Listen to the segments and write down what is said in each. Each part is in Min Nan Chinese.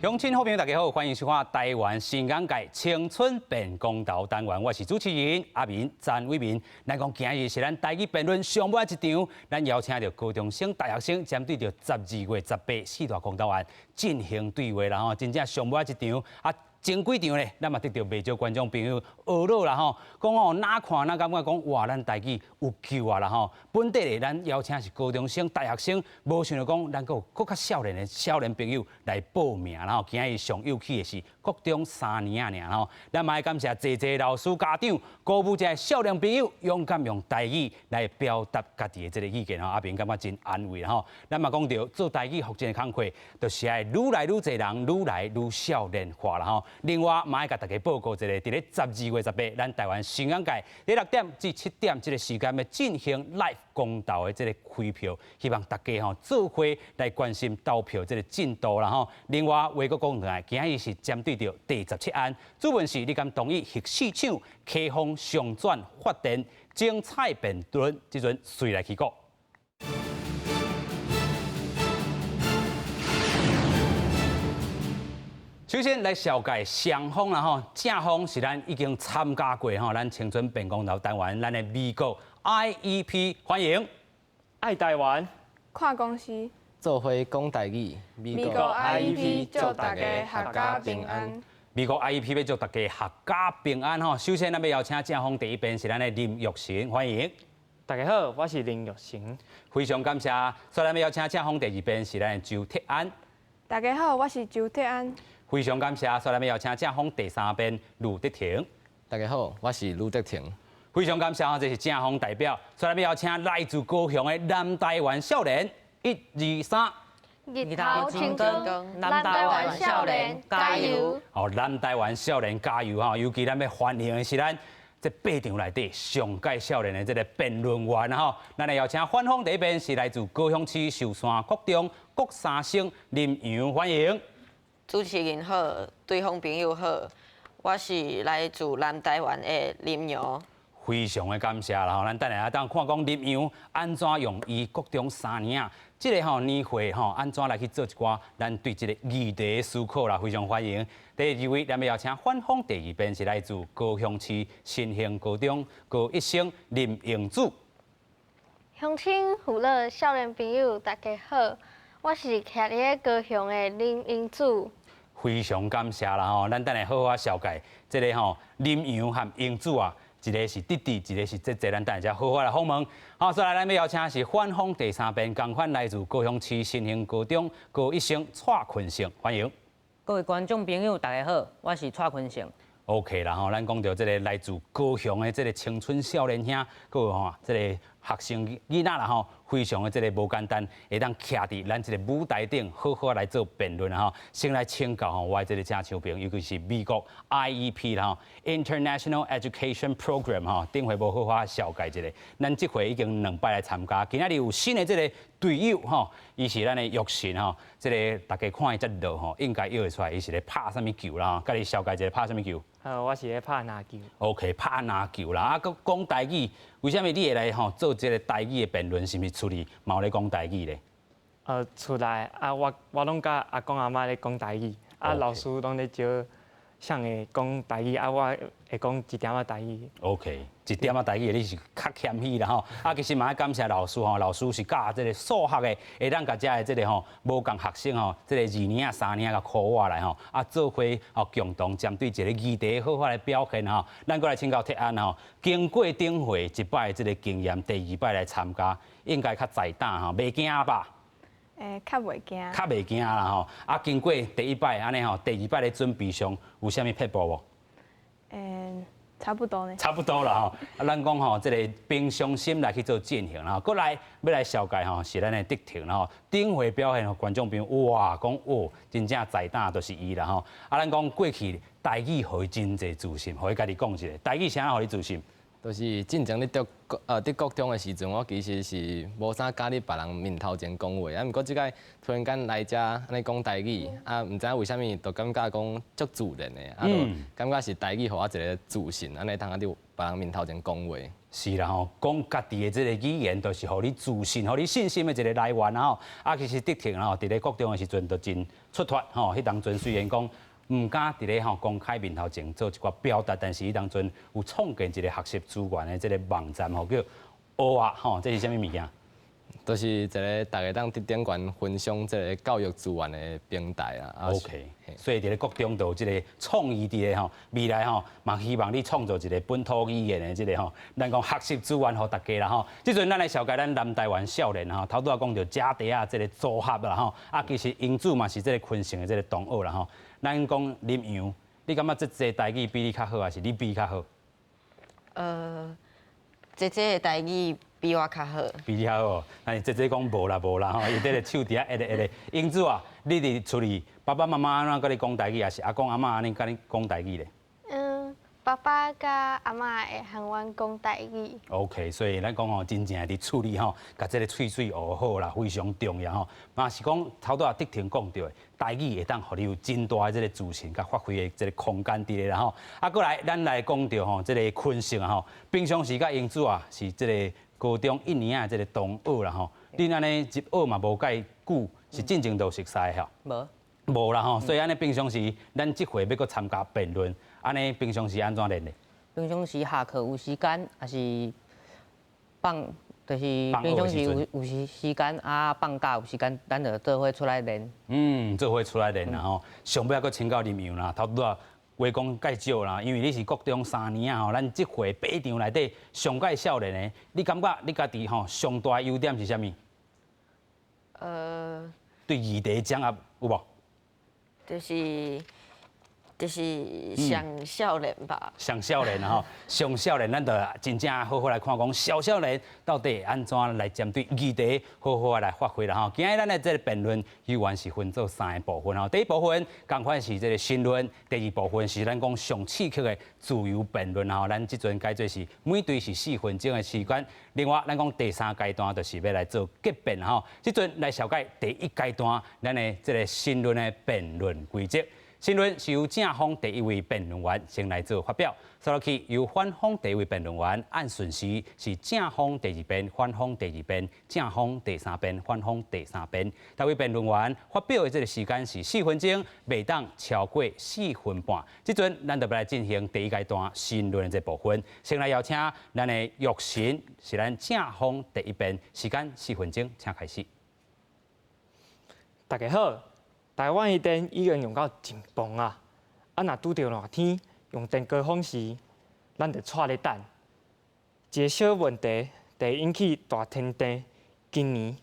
鄉親好朋友大家好，歡迎收看台灣新眼界青春變公投單元，我是主持人阿明詹偉明。咱講今日是咱台語辯論上尾一場，咱邀請著高中生、大學生，針對著12月18四大公投案進行對話啦吼，真正上尾一場啊！前幾場咧，咱嘛得著袂少觀眾朋友呵咾啦吼，講哦，哪看哪感覺講哇，咱台語有救啊啦吼。本底咧，咱邀請是高中生、大學生，無想著講咱閣有閣較少年的少年朋友來報名啦吼。今日上有趣的是國中三年仔爾吼，咱嘛愛感謝濟濟老師家長，鼓舞這少年朋友勇敢用台語來表達家己的這个意見吼。阿明感覺真安慰啦吼。咱嘛講著做台語復振的工課，就是愛愈來愈濟人，愈來愈少年化啦吼。另外，嘛愛共大家報告一下，佇咧12月18，咱台灣新眼界佇6點至7點這个時間欲進行 live 公投的這个開票，希望大家吼做伙來關心投票這个進度啦吼。另外，話閣講轉來，今日是針對著第17案，主問是你敢同意核四廠開放商轉發電？精彩辯論，這陣隨來起鼓。首先來紹介雙方啦吼，正方是咱已經參加過吼，咱青春變公投單元，咱的美國 IEP 歡迎。愛台灣，看公司，做伙講台語，美國 IEP 祝大家闔家平安。美國 IEP 欲祝大家闔家平安吼。首先，咱欲邀請正方第一邊是咱的林玉成，歡迎。大家好，我是林玉成。非常感謝。所以咱欲邀請正方第二邊是咱的周鐵安。大家好，我是周鐵安。非常感謝，所以咱欲邀請正方第三邊呂德廷。大家好，我是呂德廷。非常感謝，這是正方代表。所以咱欲邀請來自高雄的南台灣少年，一二三。日頭青光，南台灣少年加油！哦，南台灣少年加油吼！尤其咱欲歡迎的是咱這八場內底上蓋少年的這个辯論員吼。咱來邀請反方第一邊是來自高雄市壽山國中國三生林陽，歡迎。主持人好，對方朋友好，我是來自南台灣的林陽。非常的感謝啦吼，咱等下當看講林陽按怎用伊國中三年仔，這个吼年歲吼按怎來去做一寡咱對這个議題的思考啦，非常歡迎。第二位，咱欲邀請反方第二邊是來自高雄市新興高中高一生林英子。鄉親父老少年朋友大家好，我是徛佇咧高雄的林英子。非常感謝啦吼，咱等下好好紹介這个吼林陽和英子啊，一个是弟弟，一个是姐姐，咱等下好好來訪問。好，所以咱欲邀請是反方第三邊，仝款來自高雄市新興高中高一生蔡坤勝，歡迎。各位觀眾朋友，大家好，我是蔡坤勝。 OK 啦吼，咱講著這个來自高雄的這个青春少年兄，閣有吼這个學生囡仔啦吼，非常的這个無簡單，會當徛佇咱這个舞台頂好好來做辯論吼。先來請教吼，我的這个正手邊，尤其是美國 IEP 啦吼，International Education Program 吼，頂回無好好紹介一下。咱這回已經兩擺來參加，今仔日有新的這个隊友吼，伊是咱的玉神吼，這个大家看伊遮老吼，應該約會出來，伊是咧拍啥物球啦？佮你紹介一下拍啥物球？好，我是咧拍籃球。 OK，拍籃球啦，啊，閣講台語，為啥物你會來吼做這个台語的辯論？是毋是厝裡嘛有咧講台語咧？厝內啊，我攏佮阿公阿嬤咧講台語，啊，老師攏咧招啥會講台語，啊，我會講一點仔台語。 OK，一點仔台語，你是較謙虛啦吼。啊，其實嘛愛感謝老師吼，老師是教這个數學的，會當共遮的這个吼無仝學生吼，這个二年仔、三年仔共 call 我來吼，啊，做伙吼共同針對一个議題好好來表現吼。咱閣來請教鐵安吼，經過頂回一擺這个經驗，第二擺來參加，應該較在膽吼，袂驚吧？欸，較袂驚。較袂驚啦吼。啊，經過第一擺按呢吼，第二擺咧準備上有啥物撇步無？欸，差不多呢。差不多啦吼。啊，咱講吼，這个平常心來去做進行啦吼。閣來欲來紹介吼，是咱的德廷啦吼。頂回表現，觀眾朋友哇，講哦，真正在膽就是伊啦吼。啊，咱講過去台語予伊真濟自信，予伊家己講一下，台語啥予你自信？就是進前咧讀佇國中的時陣，我其實是無啥敢佇別人面頭前講話，啊，毋過這擺突然間來遮按呢講台語，啊，毋知影為啥物就感覺講足自然的，啊，就感覺是台語予我一个自信，按呢通佇別人面頭前講話。是啦吼，講家己的這个語言，就是予你自信、予你信心的一个來源啊吼。啊，其實德廷吼，佇咧國中的時陣就真出脫吼，彼當陣雖然講毋敢佇咧吼公開面頭前做一寡表達，但是彼當陣有創建一个學習資源的這个網站吼，叫學啊吼，這是啥物物件？就是一个大家當佇頂懸分享這个教育資源的平台啊。 OK，所以佇咧國中就有這个創意佇咧吼，未來吼嘛希望你創造一个本土語言的這个吼，咱講學習資源予大家啦吼。這陣咱來紹介咱南台灣少年吼，頭拄仔講著姐弟仔這个組合啦吼，啊其實英子嘛是這个坤成的這个同學啦吼。咱講林洋，你感覺姐姐台語比你較好，還是你比較好？姐姐的台語比我較好。比你較好，但是姐姐講無啦無啦吼，伊佇咧手佇遐一个一个。英子啊，你佇厝裡爸爸媽媽按怎佮你講台語，還是阿公阿嬤按呢佮你講台語咧？嗯，爸爸佮阿嬤會和阮講台語。 OK，所以咱講吼，真正佇厝裡吼，共這个喙喙學好啦，非常重要吼。嘛是講頭拄仔德廷講著的，台語會當予你有真大的這个自信佮發揮的這个空間佇咧啦吼。啊，過來咱來講著吼，這个坤成啊吼，平常時佮英子啊是這个高中一年仔的這个同學啦吼。恁按呢入學嘛無蓋久，是進前就熟似吼？無。無啦吼，所以按呢平常時，咱這回欲閣參加辯論，按呢平常時按怎練的？平常時下課有時間，抑是放，就是平常時有時間啊，放假有時間，咱就做伙出來練。嗯，做伙出來練啦吼。上尾閣請教林洋啦，頭拄仔話講蓋少啦，因為你是國中三年仔吼，咱這回八場內底上蓋少年的，你感覺你家己吼上大優點是啥物？對議題掌握有無？就是上少年吧。上少年吼，上少年，咱就真正好好來看講，小少年到底按怎來針對議題好好來發揮啦吼。今日咱的這个辯論，猶原是分做三個部分吼。第一部分，仝款是這个申論；第二部分是咱講上刺激的自由辯論吼。咱這陣改做是每隊是4分鐘的時間。另外，咱講第三階段就是欲來做結辯吼。這陣來紹介第一階段，咱的這个申論的辯論規則。申論是由正方第一位辯論員先來做發表，紲落去由反方第一位辯論員按順序是正方第二遍、反方第二遍、正方第三遍、反方第三遍。逐位辯論員發表的這个時間是四分鐘，袂當超過四分半。這陣咱就欲來進行第一階段申論的這部分，先來邀請咱的玉神，是咱正方第一辯，時間四分鐘，請開始。大家好。台灣的電已經用到盡崩啊！啊，若拄著熱天用電高峰時，咱就掣咧等。一个小問題，就會引起大停電。今年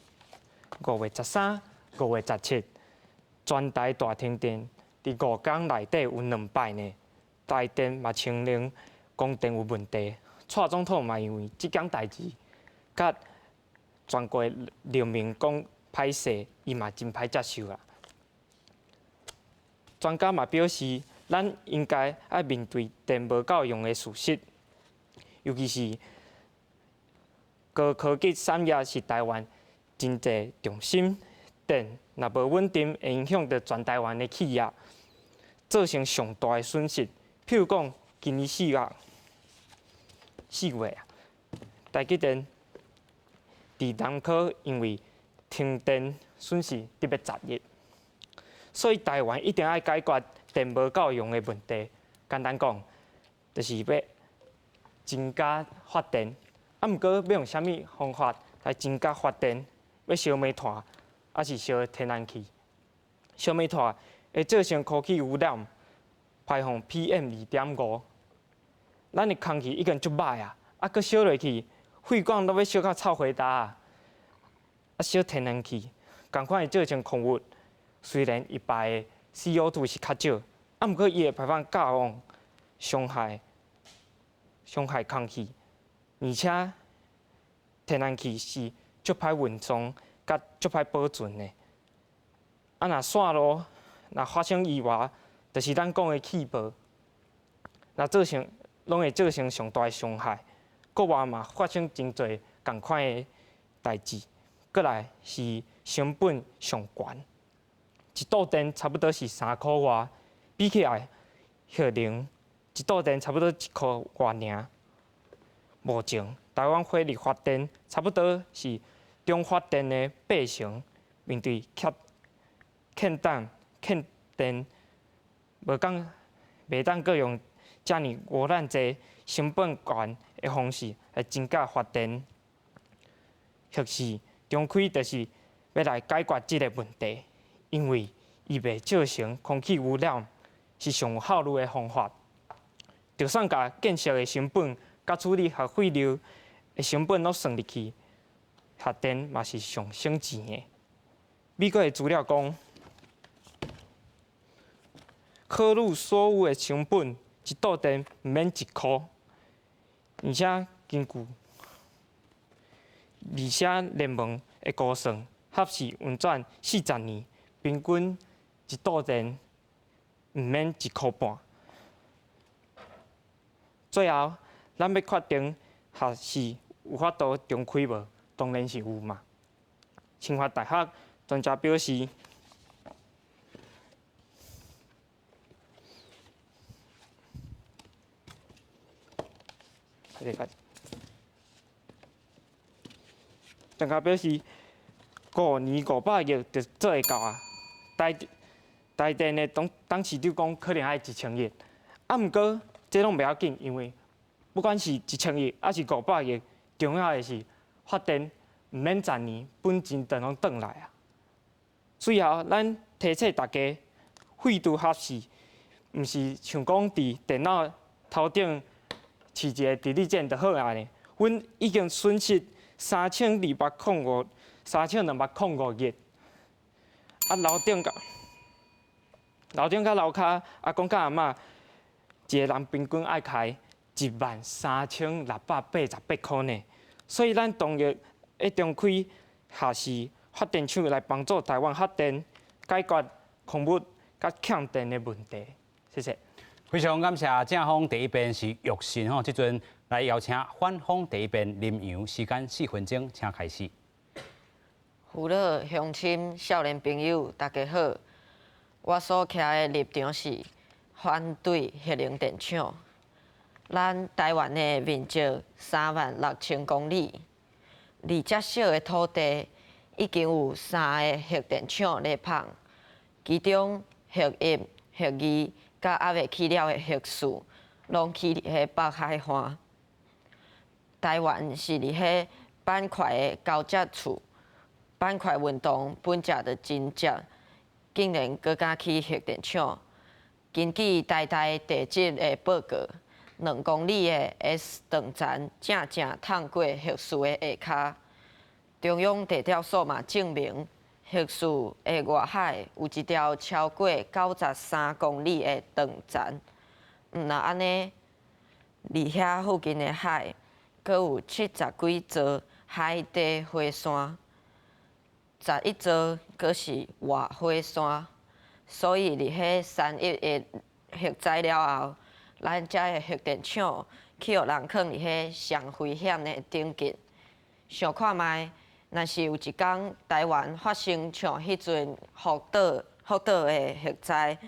5月13、5月17，全台大停電，佇5工內底有兩擺呢。台電嘛承認供電有問題，蔡總統嘛因為這件代誌，佮全國人民講歹勢，伊嘛真歹接受啦。專家嘛表示，咱應該愛面對電無夠用的事實，尤其是高科技產業是台灣經濟重心，電若無穩定，會影響著全台灣的企業，造成上大的損失。譬如講，今年4月啊，台積電佇南科因為停電損失得欲10億。所以台灣一定愛解決電無夠用的問題。簡單講，就是欲增加發電。啊，毋過欲用啥物方法來增加發電？欲燒煤炭，抑是燒天然氣？燒煤炭會造成空氣污染，排放 PM2.5。咱的空氣已經足歹啊，啊，閣燒落去，血管攏欲燒到臭火焦啊！啊，燒天然氣，仝款會造成空污。雖然伊排的 CO2 是較少，啊，毋過伊會排放甲烷，傷害空氣，而且天然氣是足歹運送，佮足歹保存的。啊，若線路若發生意外，就是咱講的氣爆，若造成攏會造成上大的傷害。國外嘛發生真濟仝款的代誌。閣來是成本上懸，一度電差不多是三箍外，比起來核能一度電差不多一箍外爾。目前台灣火力發電差不多是總發電的八成，面對欠產欠電，無講袂當閣用遮爾污染濟、成本懸的方式來增加發電，核四重開就是欲來解決這个問題，因為伊袂造成空氣污染，是上有效率的方法。就算共建設的成本佮處理核廢料的成本攏算入去，核電嘛是上省錢的。美國的資料講，考慮所有的成本，一度電毋免一箍，而且根據二者聯盟的估算，核四運轉40年，平均一度電毋免一箍半。最後，咱欲確定核四有法度重開無？當然是有嘛。清華大學專家表示，專家表示，5年500億就做會到啊。台電的董事長講，可能愛1000億。啊，毋過這攏袂要緊，因為不管是1000億抑是500億，重要的是發電毋免10年，本錢就攏轉來啊。最後，咱提醒大家，廢除核四，毋是像講佇電腦頭頂飼一个delete鍵就好啊呢。阮已經損失3205、3205億。啊，樓頂佮樓跤，阿公佮阿嬤，一个人平均愛開13,688箍呢。所以咱同意欲重開核四發電廠來幫助台灣發電，解決空污佮欠電的問題。謝謝。非常感謝正方第一辯是玉信吼，這陣來邀請反方第一辯林陽，時間4分鐘，請開始。父老鄉親、少年朋友，大家好。我所徛的立場是反對核能電廠。咱台灣的面積36,000公里，佇遮小的土地已經有三个核電廠咧麭，其中核一、核二佮猶未起了的核四，攏起佇彼北海岸。台灣是佇彼板塊的交接處，板塊運動本來就真捷，竟然閣敢起核電廠。根據台大地質的報告，2公里的 S 斷層正正淌過核四的下跤。中央地調所嘛證明，核四的外海有一條超過93公里的斷層。毋若按呢，佇遐附近的海，閣有70幾座海底火山，11座閣是活火山。所以佇彼3.11核災了後，咱遮的核電廠去予人囥佇彼上危險的等級。想看覓，若是有一工台灣發生像彼陣福島的核災，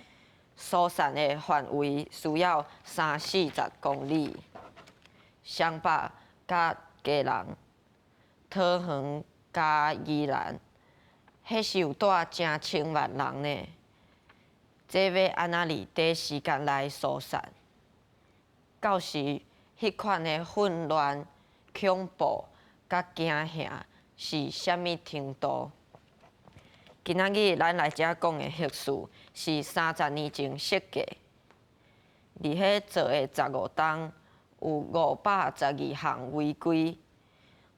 疏散的範圍需要三四十公里。雙北佮基隆、桃園佮宜蘭，彼是有蹛成千萬人呢。這欲按怎佇短時間內疏散？到時，彼款的混亂、恐怖佮驚嚇是啥物程度？今仔日咱來遮講的核四是30年前設計，佇彼做的15冬有512項違規，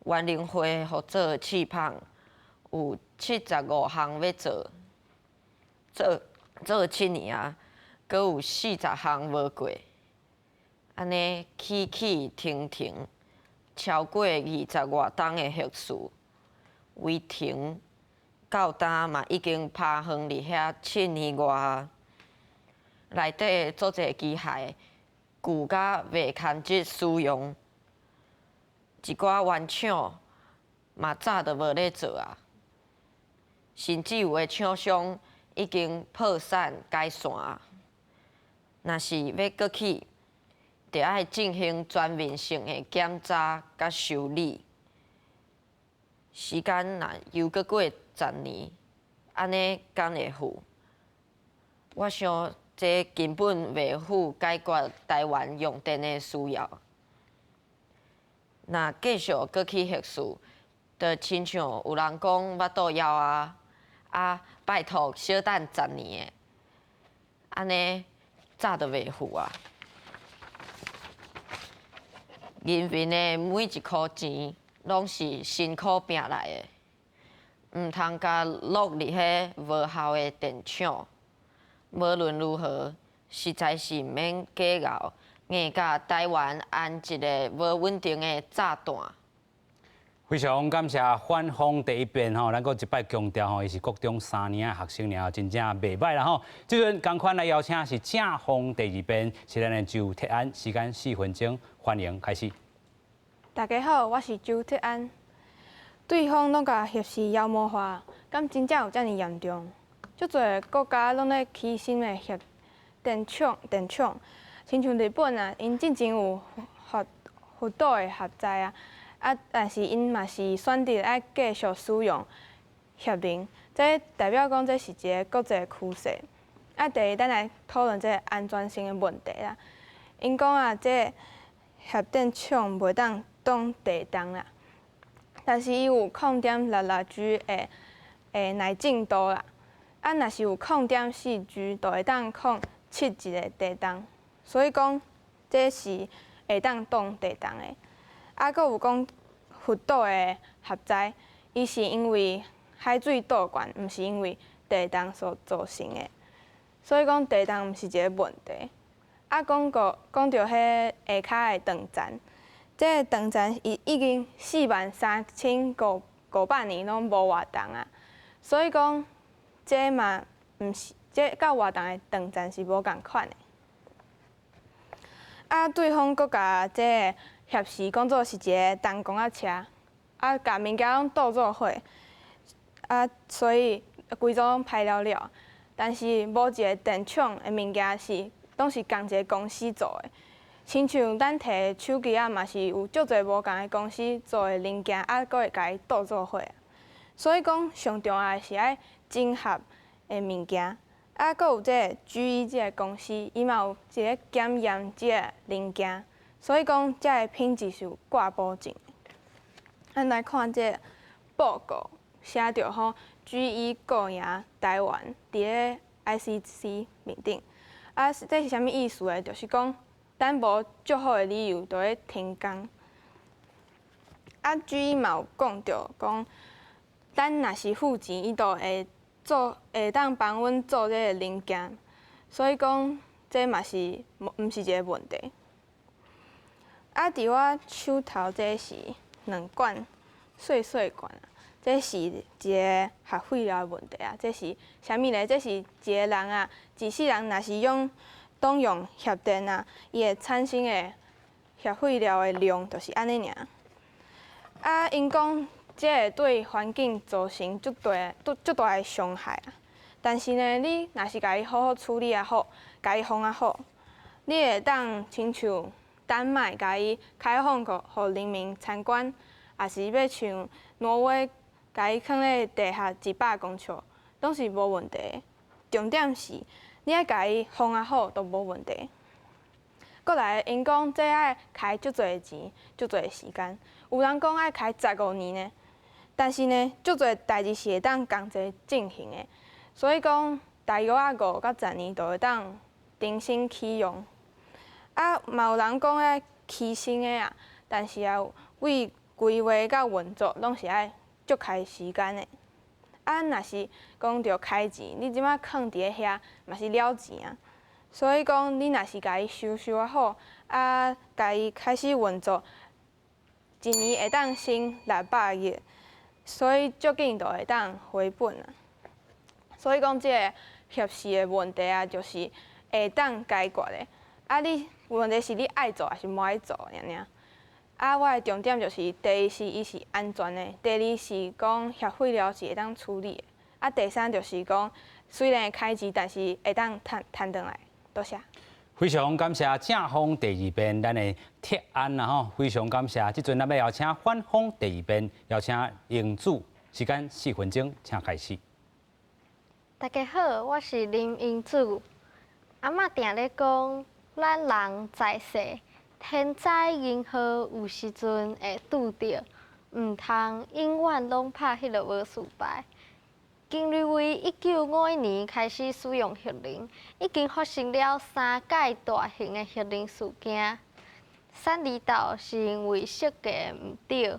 原能會予做試麭，有75項欲做，做7年啊，閣有40項無過，按呢起起停停，超過20外冬的核四，違停到今嘛已經拍橫佇遐7年外啊。內底足濟機械舊甲袂堪得使用，一寡原廠嘛早就無咧做啊，甚至有的廠商已經破產解散啊。若是欲閣起，就愛進行全面性的檢查佮修理。時間若又閣過十年，按呢敢會赴？我想這根本袂赴解決台灣用電的需要。若繼續閣起核四，就親像有人講腹肚枵啊，啊拜託小等十年的，按呢早就袂赴啊。人民的每一箍錢攏是辛苦拚來的，毋通共落佇彼無效的電廠。無論如何，實在是毋免計較，硬共台灣安一个無穩定的炸彈。非常感謝反方第一辯吼，咱閣一擺強調吼，伊是國中三年的學生爾，真正袂䆀啦吼。這陣仝款來邀請是正方第二辯，是咱的周鐵安，時間4分鐘，歡迎開始。大家好，我是周鐵安。對方攏共核四妖魔化，敢真正有遮爾嚴重？足濟國家攏咧起新的核電廠，電廠，親像日本啊，𪜶進前有福島的核災啊，啊，但是𪜶嘛是選擇愛繼續使用核能，這代表講這是一个國際趨勢。啊，第二，咱來討論這个安全性的問題啦。𪜶講啊，這个核電廠袂當擋地動啦，但是伊有0.66 G 的耐震度啦。啊，若是有0.4 G，就會當0.7級的地動，所以講這是會當擋地動的。啊，閣有講福島的核災，伊是因為海水倒灌，毋是因為地動所造成的，所以講地動毋是一个問題。啊，講過講著彼下跤的長站，這个長站伊已經4萬三千五百年攏無活動啊，所以講。這嘛毋是，這佮活動的長站是無仝款的。啊，對方閣共這个核四講做是一个重公仔車，啊，共物件攏倒做伙，啊，所以規組攏歹了了。但是無一个電廠的物件是攏是仝一个公司做的，親像咱提的手機仔嘛是有足濟無仝的公司做的零件，啊，閣會共伊倒做伙。所以講，上重要的是愛整合的物件，啊，閣有這个 GE 這个公司，伊嘛有一个檢驗這个零件，所以講這个品質是有掛保證的。咱來看這个報告，寫著吼 GE 告贏台灣佇咧 ICC 面頂，啊，這是啥物意思呢？就是講咱無足好的理由，就咧停工。啊，GE 嘛有講著講，咱若是付錢，伊就會做，會當幫阮做這个零件，所以講這嘛是毋是一个問題。啊，佇我手頭這是兩管細細管啊，這是一个核廢料的問題啊。這是啥物咧？這是一个人啊，一世人若是用當用核電啊，伊會產生的核廢料的量就是按呢爾。啊，𪜶講這會對環境造成足大、足大的傷害啊！但是呢，你若是共伊好好處理啊好，共伊封啊好，你會當親像丹麥共伊開放予人民參觀，抑是欲像挪威共伊囥咧地下100公尺，攏是無問題的。重點是你愛共伊封啊好，都無問題。閣來，𪜶講這愛開足濟錢、足濟時間，有人講愛開15年呢。但是呢，足濟代誌是會當仝齊進行的，所以講大約仔5到10年就會當重新啟用。啊，嘛有人講愛起新的啊，但是啊，為規劃佮運作攏是愛足開時間的。啊，若是講著開錢，你這馬囥佇咧遐嘛是了錢啊。所以講，你若是共伊修修啊好，啊，共伊開始運作，一年會當省600億。所以足緊就會當回本啊！所以講，這个核四的問題啊，就是會當解決的。啊，你問題是你愛做抑是無愛做爾爾。啊，我的重點就是第一是伊是安全的，第二是講核廢料是會當處理的，啊，第三就是講雖然會開錢，但是會當趁趁轉來。多謝。非常感謝正方第二辯咱的鐵安啊吼，非常感謝。這陣咱欲邀請反方第二辯，邀請英子，時間4分鐘，請開始。大家好，我是林英子。阿嬤定咧講，咱人在世，天災人禍有時陣會拄著，毋通永遠攏拍彼落無事牌。人類為1951年開始使用核能，已經發生了三擺大型的核能事件。三里島是因為設計毋對，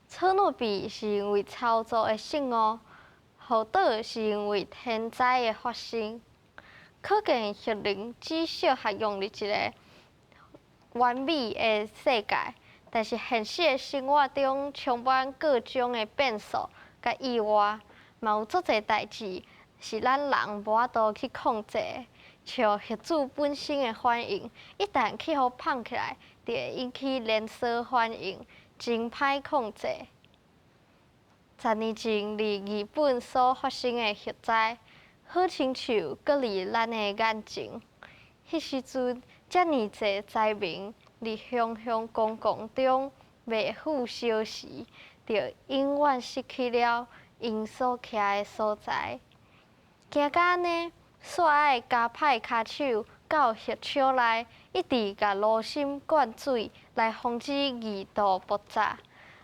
車諾比是因為操作的失誤，福島是因為天災的發生。可見核能只適合用佇一個完美的世界，但是現實的生活中充滿各種的變數佮意外，嘛有足濟代誌是咱人無法度去控制的。像核子本身的反應，一旦去予放起來，就會引起連鎖反應，真歹控制。10年前，佇日本所發生的核災，好親像閣佇咱的眼前。彼時陣，遮爾濟災民佇雄雄公共中袂赴燒時，就永遠失去了𪜶所徛的所在。驚甲按呢，煞愛加派跤手到核廠內，一直共爐心灌水來防止二度爆炸，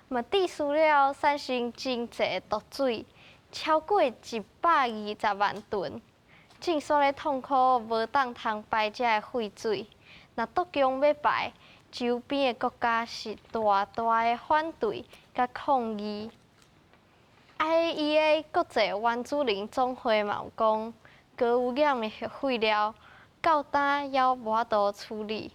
嘛致使了產生真濟毒水，超過120萬噸。正煞咧痛苦無當通排這个廢水。若獨強欲排，周邊的國家是大大的反對佮抗議。IAEA 國際原子能總會嘛有講，高污染的核廢料到今猶無法度處理。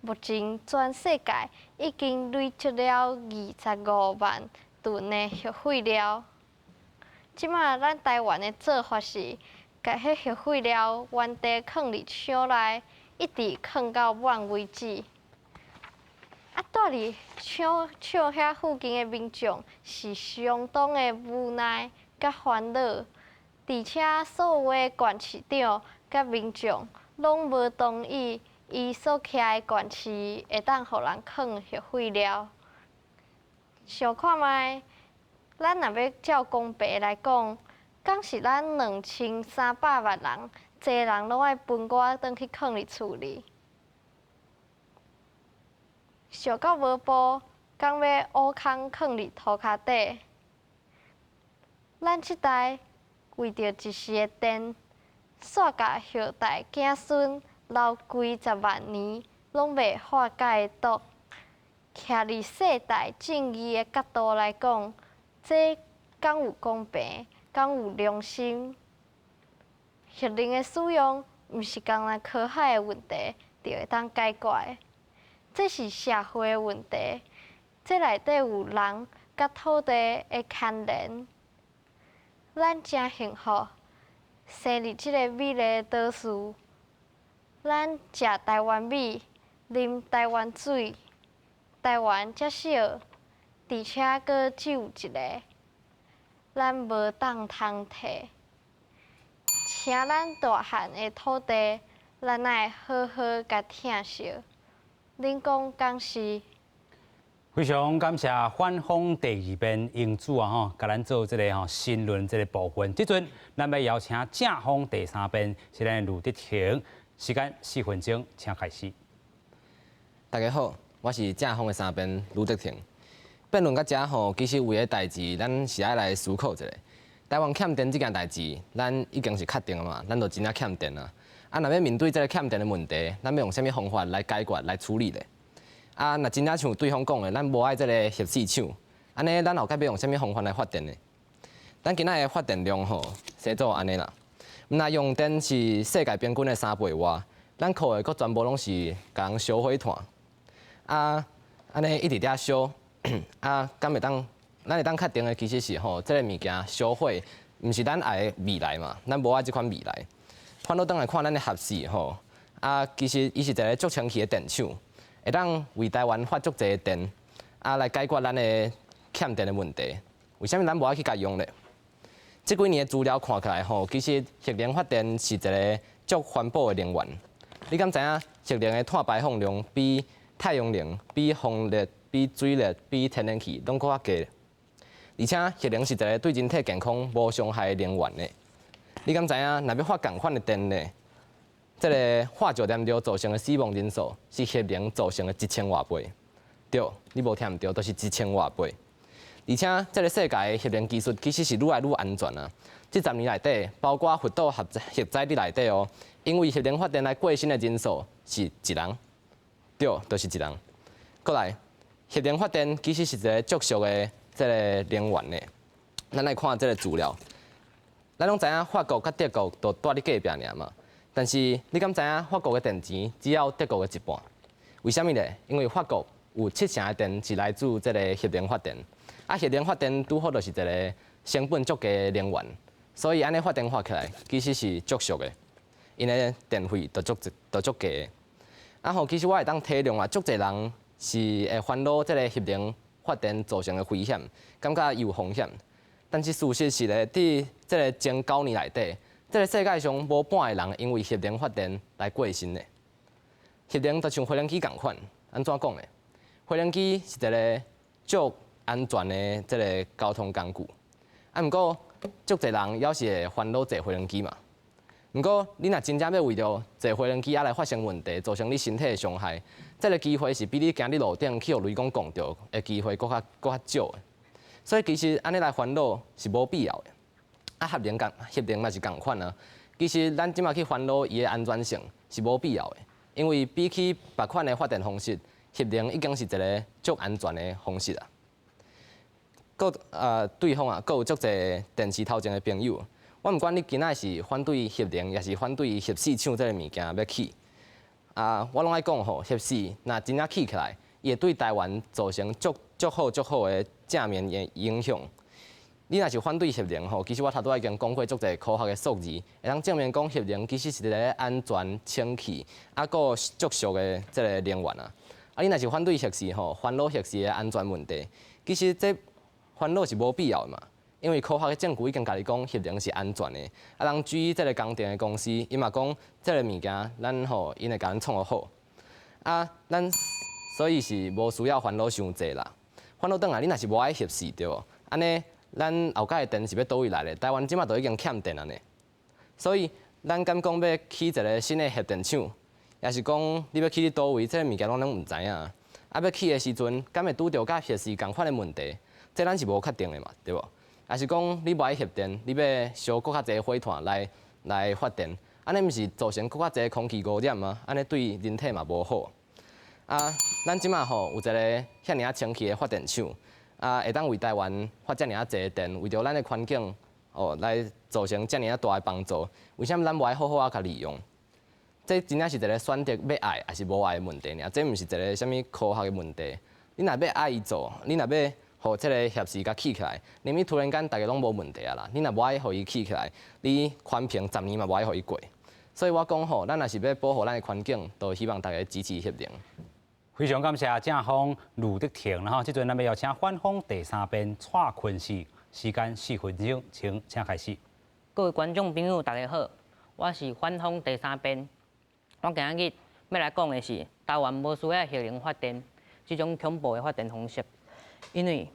目前全世界已經累積了25萬噸的核廢料。這馬咱台灣的做法是，共彼核廢料原地囥佇廠內，一直囥到滿為止。啊，住佇廠廠遐附近的民眾是相當的無奈佮煩惱，而且所有的縣市長佮民眾攏無同意，伊所徛的縣市會當予人囥核廢料。想看覓，咱若欲照公平來講，敢是咱2300萬人，濟人攏愛分我轉去囥佇厝裡。想到無步，敢欲烏空囥佇塗跤底？咱這代為著一時的電，煞共後代子孫留幾十萬年攏袂化解的毒。徛佇世代正義的角度來講，這敢有公平？敢有良心？核能的使用，毋是干焦科學的問題就會當解決的，這是社會的問題，這內底有人佮土地的牽連。咱誠幸福，生佇這个美麗的島嶼，咱食台灣米，啉台灣水，台灣遮小，而且閣只有一个，咱無當通退。請咱大漢的土地，咱愛好好共疼惜。恁講敢是？非常感謝反方第二辯英子啊吼，共咱做這个吼申論這个部分。這陣咱欲邀請正方第三辯是咱的呂德廷，時間4分鐘，請開始。大家好，我是正方的三辯呂德廷。辯論到遮吼，其實有个代誌，咱是愛來思考一下。台灣欠電這件代誌，咱已經是確定了嘛，咱就真正欠電啊。啊，若欲面對這个欠電的問題，咱欲用啥物方法來解決、來處理咧？啊，若真正像對方講的，咱無愛這个核四廠，按呢，咱後蓋欲用啥物方法來發電呢？咱今仔的發電量吼，生做按呢啦。毋但用電是世界平均的3倍外，咱靠的閣全部攏是共人燒火炭。啊，按呢一直佇遐燒，啊，敢會當？咱會當確定的其實是吼，這个物件燒火，毋是咱愛的未來嘛，咱無愛這款未來。反倒轉來看咱的核四吼，啊，其實伊是一个足清氣的電廠，會當為台灣發足濟的電。啊，啊來解決咱的欠電的問題。為啥物咱無愛去共用咧？這幾年的資料看起來吼，其實核能發電是一个足環保的能源。你敢知影核能的碳排放量比太陽能、比風力、比水力、比天然氣攏閣較低？而且核能是一个對人體健康無傷害的能源呢。你敢知影，若欲發仝款的電呢？這个化石燃料造成的死亡人數是核能造成的一千外倍。對，你無聽毋著，就是一千外倍。而且，這个世界的核能技術其實是愈來愈安全啊！這十年內底，包括福島核核災佇內底哦，因為核能發電來過身的人數是一人，對，就是一人。閣來，核能發電其實是一个足俗的這个能源呢。咱來看這个資料，咱攏知影法國佮德國都蹛佇隔壁爾嘛，但是你敢知影法國的電錢只有德國的一半？為啥物咧？因為法國有七成的電是來自這个核能發電。啊，核能發電拄好就是一个成本足低的能源，所以按呢發電發起來其實是足俗的，𪜶的電費就足就足低的。啊吼，其實我會當體諒啊，足濟人是會煩惱這个核能發電造成的危險，感覺有風險。但是事實是咧，佇這个前九年內底，這个世界上無半个人因為核能發電來過身的。核能就像飛輪機仝款，按怎講咧？飛輪機是一个足安全的這个交通工具，啊，毋過足濟人猶是會煩惱坐飛輪機嘛。毋過你若真正欲為著坐飛輪機啊來發生問題，造成你身體的傷害，這个機會是比你行佇路頂去予雷公摃著的機會閣較閣較少的。所以其實按呢來煩惱是無必要的。啊，核能仝核能嘛是仝款啊。其實咱這馬去煩惱伊的安全性是無必要的，因為比起別款的發電方式，核能已經是一个足安全的方式啊。閣對方啊，閣有足濟電視頭前的朋友，我毋管你今仔是反對核能，抑是反對核四廠這个物件欲起，啊，我攏愛講吼，核四若真正起起來，伊會對台灣造成足足好足好的正面的影響。你若是反對核能吼，其實我頭拄仔已經講過足濟科學的數字，會當證明講核能其實是一个安全、清氣，啊，閣足俗的這个能源啊。啊，你若是反對核四吼，煩惱核四的安全問題，其實這煩惱是無必要的嘛，因為科學的證據已經共你講核能是安全的。啊，人 GE 這个工程的公司，伊嘛講這个物件，咱吼𪜶會共咱創予好。啊，咱所以是無需要煩惱傷濟啦。煩惱轉來，你若是無愛核四對無？按呢，咱後蓋的電是欲佗位來咧？台灣這馬都已經欠電啊呢。所以咱敢講欲起一个新的核電廠，抑是講你欲起佇佗位，這个物件攏攏毋知影。啊，欲起的時陣，敢會拄著佮核四仝款的問題？這咱是無確定的嘛，對無？抑是講你無愛核電，你欲燒閣較濟火炭來來發電，按呢毋是造成閣較濟空氣污染嗎？按呢對人體嘛無好。啊，咱這馬吼有一个遐爾仔清氣的發電廠，啊，會當為台灣發遮爾仔濟電，為著咱的環境哦來造成遮爾仔大的幫助。為啥物咱無愛好好仔共利用？這真正是一个選擇欲愛抑是無愛的問題爾，這毋是一个啥物科學的問題。你若欲愛伊做，你若欲予這个核四共起起來，連你突然間逐个攏無問題啊啦！你若無愛予伊起起來，你寬頻十年嘛無愛予伊過。所以我講吼，咱若是欲保護咱的環境，就希望大家支持核能。非常感謝正方呂德廷，然後這陣咱欲邀請反方第三辯蔡坤士，時間4分鐘，請請開始。各位觀眾朋友，大家好，我是反方第三辯。我今日欲來講的是台灣無需要核能發電這種恐怖的發電方式，因為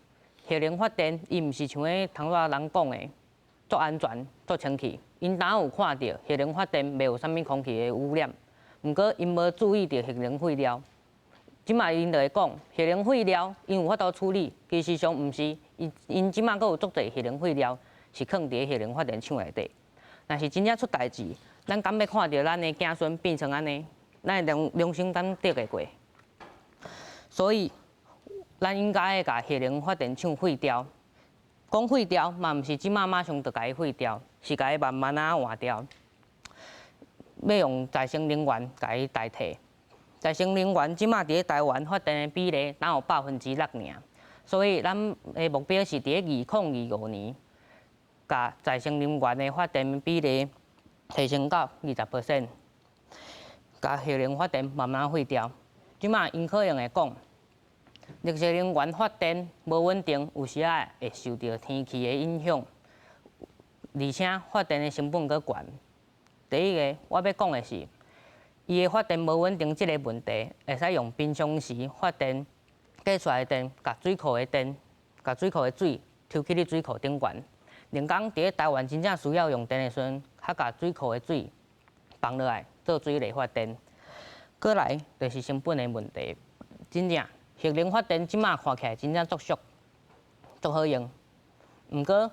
核能發電伊毋是像彼頭拄仔人講的足安全、足清氣。𪜶當有看著核能發電袂有啥物空氣的污染，毋過𪜶無注意著核能廢料。這馬𪜶就會講核能廢料，𪜶有法度處理，其實上毋是，𪜶𪜶這馬閣有足濟核能廢料是囥佇咧核能發電廠內底。若是真正出代誌，咱敢欲看著咱的子孫變成按呢？咱的良良心敢得會過？所以，咱應該共核能發電廠廢掉。講廢掉嘛，毋是這馬馬上就共伊廢掉，是共伊慢慢仔換掉。欲用再生能源共伊代替。再生能源這馬佇咧台灣發電的比例，只有6%爾。所以，咱的目標是佇咧2025年，共再生能源的發電比例提升到20%，共核能發電慢慢廢掉。這馬𪜶可能會講，綠色能源發電無穩定，有時仔會受著天氣的影響，而且發電的成本閣懸。第一个我欲講的是，伊的發電無穩定這个問題，會使用平常時發電計出來的電，共水庫的電，共水庫的水抽去佇水庫頂懸，令講佇咧台灣真正需要用電的時陣，較共水庫的水放落來做水力發電。閣來就是成本的問題，真正核能發電這馬看起來真正足俗、足好用，毋過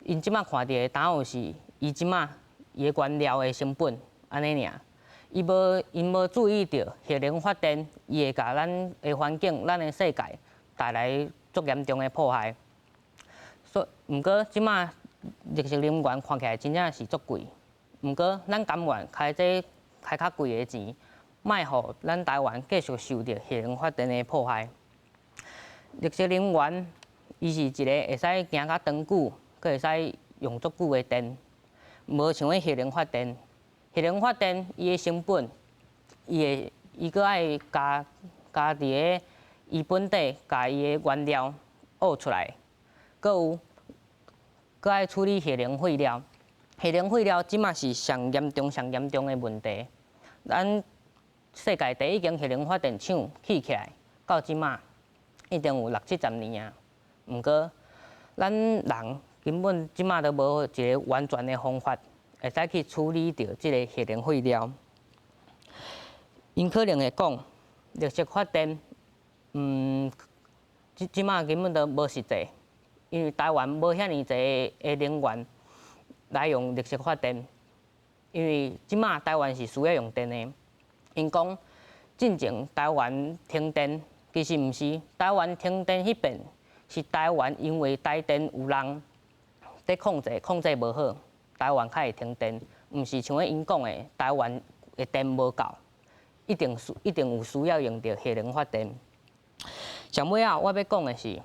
𪜶這馬看著的當有是伊這馬伊的原料的成本按呢爾，𪜶無注意著核能發電伊會共咱的環境、咱的世界帶來足嚴重的破壞。所毋過這馬綠色能源看起來真正是足貴，毋過咱甘願開這開較貴的錢，莫予咱台灣繼續受著核能發電的破壞。綠色能源，伊是一个會使行較長久，閣會使用足久的電，無像彼核能發電。核能發電伊的成本，伊會伊閣愛加加佇咧伊本底，共伊的原料挖出來，閣有閣愛處理核能廢料。核能廢料這馬是上嚴重、上嚴重的問題。咱世界第一間核能發電廠起起來，到這馬已經有六七十年啊。毋過，咱人根本這馬都無一个完全的方法，會使去處理著這个核能廢料。𪜶可能會講，綠色發電，這這馬根本都無實際，因為台灣無遐爾濟的能源來用綠色發電，因為這馬台灣是需要用電的。𪜶講進前台灣停電，其實毋是台灣停電彼遍，是台灣因為台電有人佇控制，控制無好，台灣才會停電，毋是像彼𪜶講的台灣的電無夠，一定有需要用著核能發電。上尾仔我欲講的是，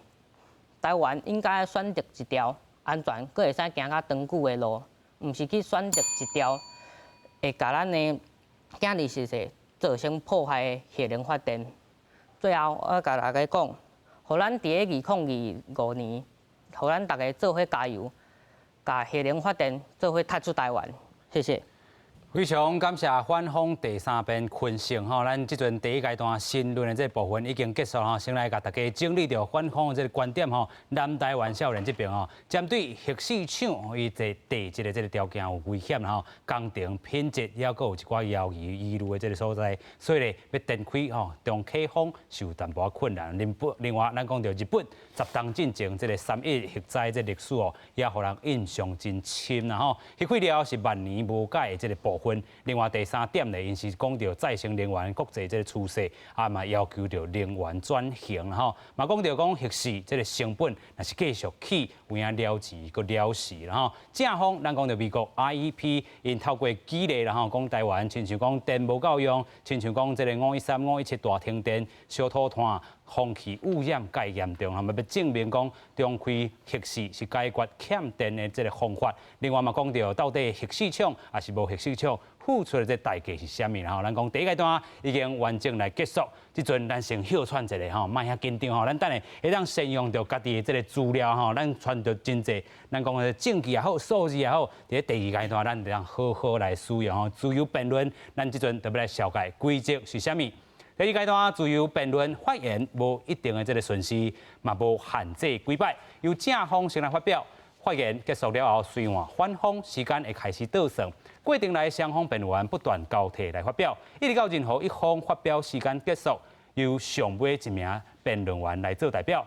台灣應該選擇一條安全、閣會使行較長久的路，毋是去選擇一條會共咱的今日世界造成破壞的核能發電。最後，我共大家講，予咱佇咧2025年，予咱逐家做伙加油，共核能發電做伙踢出台灣。謝謝。非常感謝反方第三辯坤勝吼，咱這陣第一階段申論的這個部分已經結束吼，先來共大家整理著反方的這個觀點吼。南台灣少年這邊吼，針對核四廠伊這地質的這個條件有危險吼，工程品質抑閣有一寡猶疑疑慮的這個所在，所以咧欲展開吼重啟風是有淡薄仔困難。另另外，咱講著日本10冬進前這個三一核災這歷史哦，也予人印象真深啦吼。核廢料是萬年無解的這個部分。另外第三點咧，𪜶是講著再生能源國際這個趨勢，啊嘛要求著能源轉型吼，嘛講著講核四這個成本，若是繼續起，有影了錢閣了時啦吼。正方咱講著美國 IEP，𪜶透過舉例啦吼，講台灣親像講電無夠用，親像講這個513、517大停電、燒土炭、空氣污染蓋嚴重，嘛欲證明講重開核四是解決欠電的這個方法。另外嘛講著到底核四廠抑是無核四廠付出的這代價是啥物啦吼？咱講第一階段已經完整來結束，這陣咱先歇喘一下吼，莫遐緊張吼。咱等下會當善用著家己的這個資料吼，咱傳著真濟，咱講的證據也好，數字也好，佇咧第二階段咱會當好好來使用吼。自由辯論，咱這陣就欲來紹介規則是啥物。第二階段自由辯論發言無一定的這個順序，嘛無限制幾擺，由正方先來發表。發言結束了後，隨換反方時間會開始倒算。過程內雙方辯員不斷交替來發表，一直到任何一方發表時間結束，由上尾一名辯論員來做代表。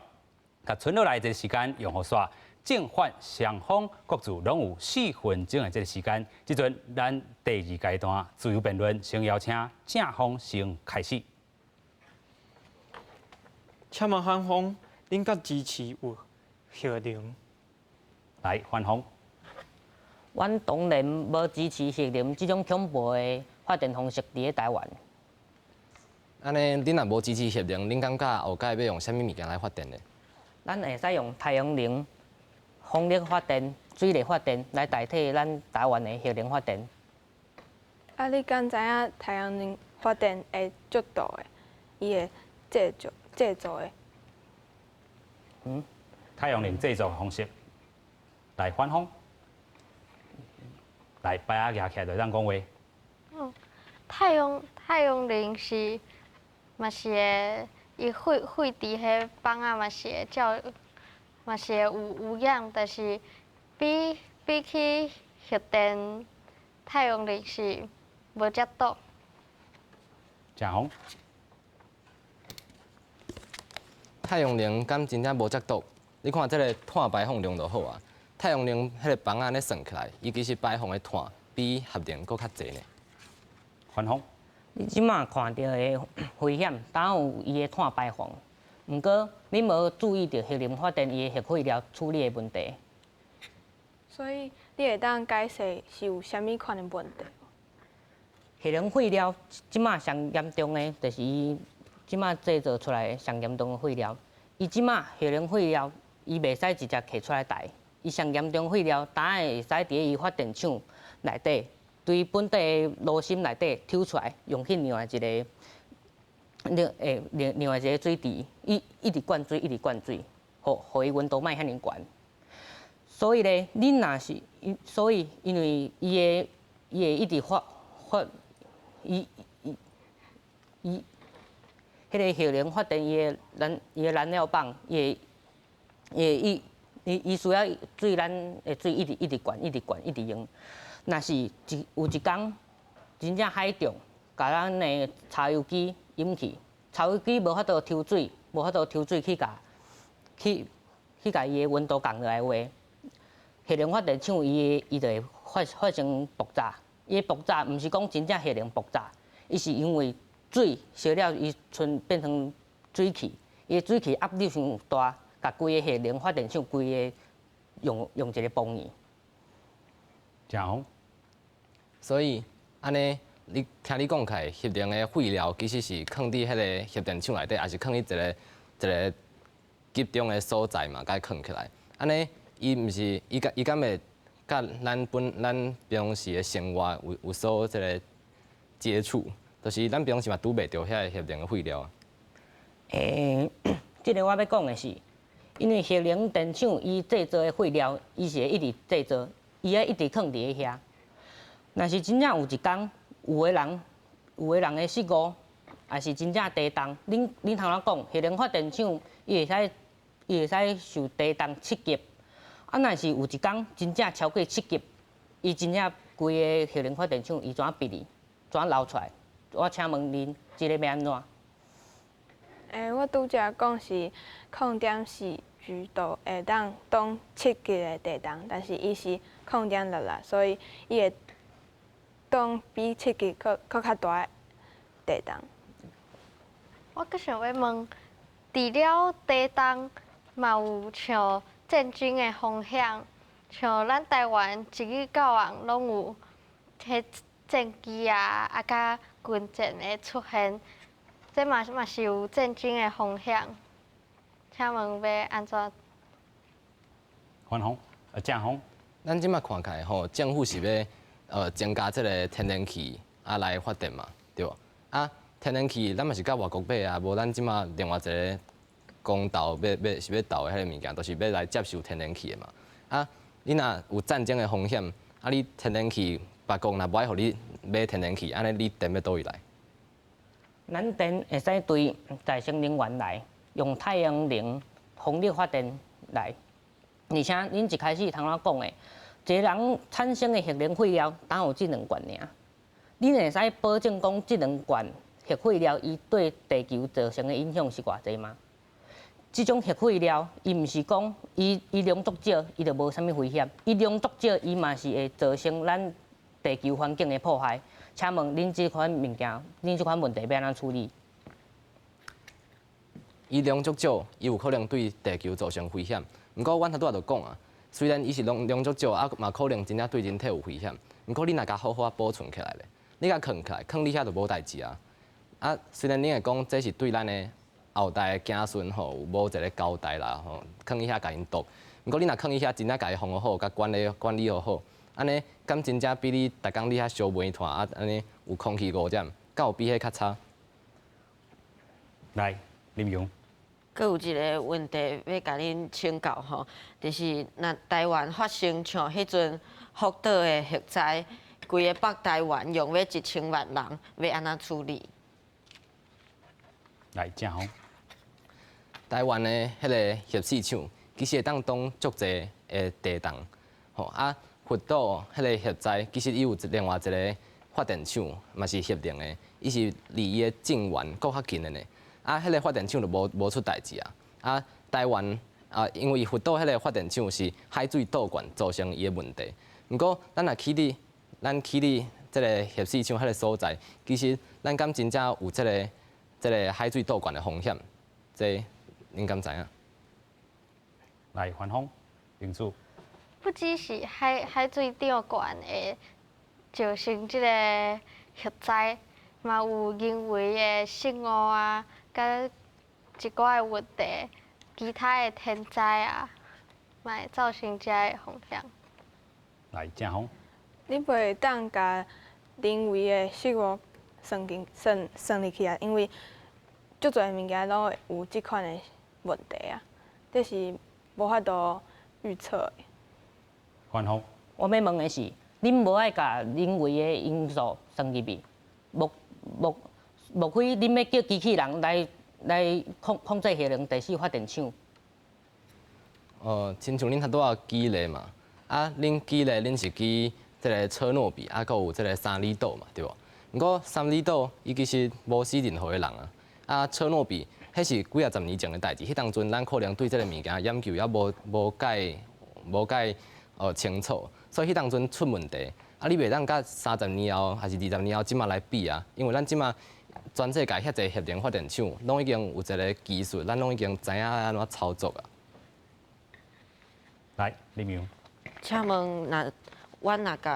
共賰落來這個時間用予煞，正反雙方各自攏有4分鐘的這個時間。這陣咱第二階段自由辯論，先邀請正方先開始。請問反方，恁敢支持有核能？來，反方。阮當然無支持核能這種恐怖的發電方式佇咧台灣。按呢，恁若無支持核能，恁感覺後蓋欲用啥物物件來發電呢？咱會使用太陽能、風力發電、水力發電來代替咱台灣的核能發電。啊，你敢知影太陽能發電會足毒的？伊會製造製造的太陽能製作方式來反方，來牌仔舉起來就當講話。太陽能是嘛是會，伊廢佇彼枋仔嘛是會照，嘛是會有污染，但是比起核電，太陽能是無遮毒。鄭紅。太陽能敢真正無遮毒？你看這个碳排放量就好啊。太陽能彼个枋仔按呢算起來，伊其實排放的碳比核能閣較濟呢。反方。你這馬看著的危險，當有伊的碳排放，毋過你無注意著核能發電伊的核廢料處理的問題。所以你會當解釋是有啥物款的問題？核能廢料這馬上嚴重的，就是伊這馬製造出來的上嚴重的廢料。伊這馬核能廢料，伊袂使直接提出來台。伊上嚴重廢料，當然會使佇伊發電廠內底，對本底的爐心內底抽出來，用去另外一个，另外一个水池，伊一直灌水，一直灌水，予伊溫度莫遐爾懸。所以咧，恁若是，所以因為伊會一直發，伊伊伊，彼个核能發電伊的燃料棒，伊會伊會伊伊伊需要水，咱的水一直一直灌，一直灌，一直用。若是有一工真正海漲，共咱的柴油機淹去，柴油機無法度抽水，無法度抽水去共伊的溫度降落來話，核能發電廠伊就會發生爆炸。伊的爆炸毋是講真正核能爆炸，伊是因為水燒了，伊賰變成水汽，伊的水汽壓力傷大，共規个核能發電廠規个用一个崩去。鄭紅。所以按呢，你聽你講起來，核能的廢料其實是囥佇彼个核電廠內底，抑是囥佇一个一个集中的所在嘛，共伊囥起來。按呢，伊毋是伊敢會佮咱平常時的生活有所這个接觸，就是咱平常時嘛拄袂著遐个核能的廢料啊。這个我欲講的是，因為核能電廠伊製造的廢料，伊是會一直製造，伊愛一直囥佇咧遐。若是真正有一工，有的人的失誤，抑是真正地動，恁頭仔講，核能發電廠伊會使受地動7級，啊，若是有一工真正超過7級，伊真正規个核能發電廠伊怎閉去，怎流出來？我請問恁，這个欲按怎？我拄才講是0.4 G 都會當擋7級的地動，但是伊是0.6啦，所以伊會擋比7級閣較大的地動。我閣想欲問，除了地動，嘛有像戰爭的風險，像咱台灣一日到晚攏有彼戰機啊，啊佮軍艦的出現，這嘛是有戰爭的風險。請問欲按怎？反方，正方。咱這馬看起來吼，政府是欲增加這个天然氣啊來發電嘛，對無？啊，天然氣咱嘛是佮外國買啊，無咱這馬另外一个公投欲是欲投的彼个物件，都是欲來接受天然氣的嘛。啊，你若有戰爭的風險，啊，你天然氣別國若無愛予你買天然氣，按呢你電欲佗位來？咱電會使對再生能源來，用太陽能、風力發電來。而且恁一開始頭仔講的，一个人產生的核能廢料，當有這兩罐爾。恁會使保證講這兩罐核廢料，伊對地球造成的影響是偌濟嗎？這種核廢料，伊毋是講伊量足少，伊就無啥物危險。伊量足少，伊嘛是會造成咱地球環境的破壞。請問恁這款物件，恁這款問題欲按怎處理？伊量足少，伊有可能對地球造成危險。毋過，阮頭拄仔就講啊，雖然伊是量足少，啊嘛可能真正對人體有危險。毋過，你若共好好保存起來咧，你共囥起來，囥佇遐就無代誌啊。啊，雖然你會講這是對咱的後代的子孫吼有無一个交代啦吼，囥佇遐共𪜶毒。毋過，你若囥佇遐，真正共伊封好，共管理好好，按呢敢真正比你逐工佇遐燒煤炭啊，按呢有空氣污染，敢有比彼較差？來，林榮。閣有一个问题欲共恁請教吼，就是若台灣發生像彼陣福島的核災，規个北台灣用欲1000萬人，欲按怎處理？來，鄭峰。台灣的彼个核四廠，其實會當擋足濟的地動，吼啊，福島彼个核災，其實伊有另外一个發電廠，嘛是核能的，伊是離伊的震源閣較近的呢。啊，彼个發電廠就無出代誌啊。啊，台灣啊，因為福島彼个發電廠是海水倒灌造成伊的問題。毋過，咱若去佇這个核四廠彼个所在，其實咱敢真正有這個海水倒灌的風險？這恁敢知影？來，反方，林主。不只是海水漲懸會造成這个核災，嘛有人為的失誤啊，佮一寡的問題，其他的天災啊，嘛會造成遮的風險。來，鄭峰。你袂當共人為的失誤算進算算入去啊，因為足濟物件攏會有這款的問題啊，這是無法度預測的。反方。我欲問的是，恁無愛共人為的因素算入去，莫非恁欲叫機器人來控制核能第四發電廠？親像恁拄仔舉例嘛，啊，恁舉例恁是舉這个車諾比，啊，閣有這个三里島嘛，對無？毋過三里島伊其實無死任何的人啊，啊，車諾比彼是幾仔十年前的代誌，彼當陣咱可能對這个物件研究猶無蓋清楚，所以彼當陣出問題，啊，你袂當佮30年後還是20年後這馬來比啊，因為咱這馬全世界遐濟核能發電廠，攏已經有一个技術，咱攏已經知影按怎操作啊。來，林陽。請問，若阮若共